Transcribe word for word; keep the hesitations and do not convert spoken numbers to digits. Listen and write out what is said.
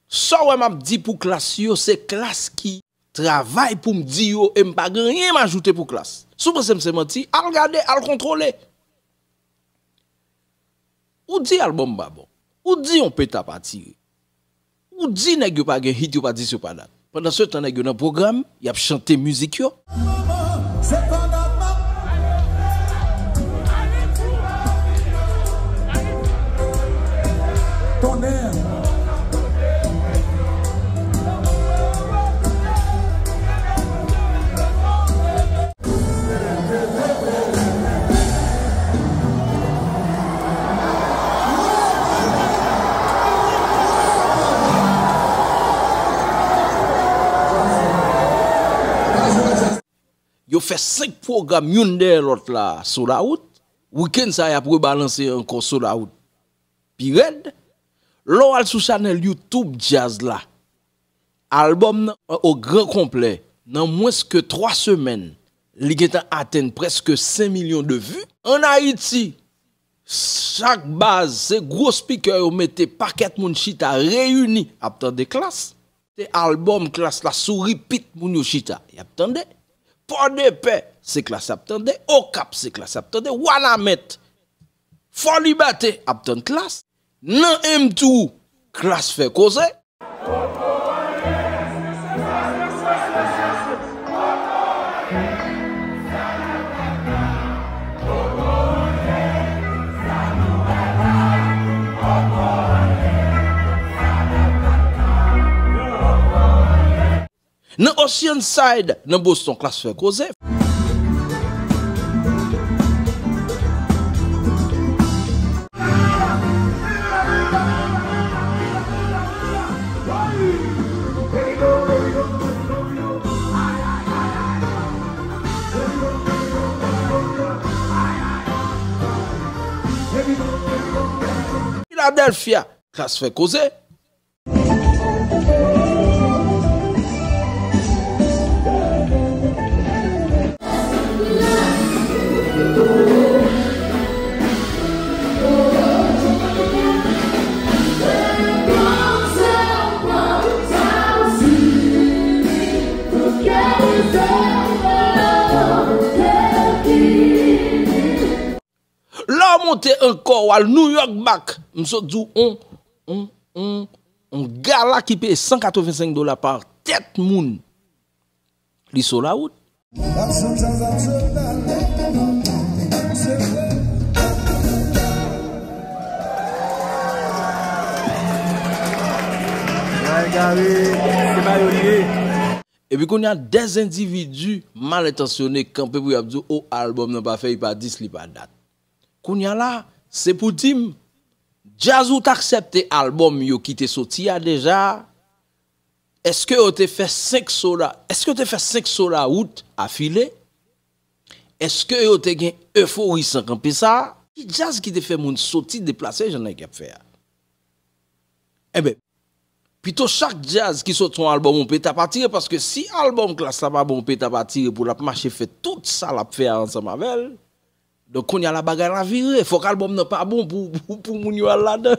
Sa w wè m ap di pou klas yo, se klas ki travay pou m di yo e m pa gen anyen m ajoute pou klas. Si w panse m se manti, al gade, al kontwole. Ou di albòm pa bon. Ou di on peta pa tire. Ou di nèg yo pa gen hit, yo pa dis, yo pa dat. Pandan se tan, nèg yo nan pwogram, y ap chante mizik yo. Yo fè senk pwogram youn dèyè lòt la, sold out. Wikenn sa a, y ap rebalanse ankò sold out pi rèd. Lè w al sou chanèl YouTube djaz la, albòm nan o gran konplè, nan mwens ke twa semèn, li gentan atenn prèske senk milyon de vi. Ann Ayiti, chak baz, se gwo spikè yo mete, pakèt moun chita, reyini, ap tande Klass. Se albòm Klass la sou repeat, moun yo chita, y ap tande. Pòdepè, se Klass y ap tande. Okap, se Klass y ap tande. Wanament, Fò Libète ap tann Klass. Nan M two, Klass fè koze. Nan Oceanside, nan Boston, Klass fè koze. Philadelphia, Klass fè koze. Lè w monte ankò, w al New York Back, m sot di w on, on, on, on gala ki peye san katrevensenk dola pa tèt moun. Li sold out. Epi kounye a, dèzendividi mal entansyone kanpe pou y ap di w, o, albòm nan pa fè, li pa dis, li pa dat. Kounye a la, se pou di m, djaz ou t aksepte albòm yo ki te soti a deja, èske yo te fè senk sold out, èske yo te fè senk sold out afile? Èske yo te gen efori san kanpe sa a? Ki djaz ki te fè moun soti deplase jan nèg y ap fè a? Enben, pito chak djaz ki soti yon albòm, yon peta pa tire, paske si albòm Klass la pa bon, yon peta pa tire pou l ap mache fè tout sa l ap fè a ansanm avè l, donk kounye a la bagay la vire. Fòk albòm nan pa bon pou, pou, pou moun yo al ladan.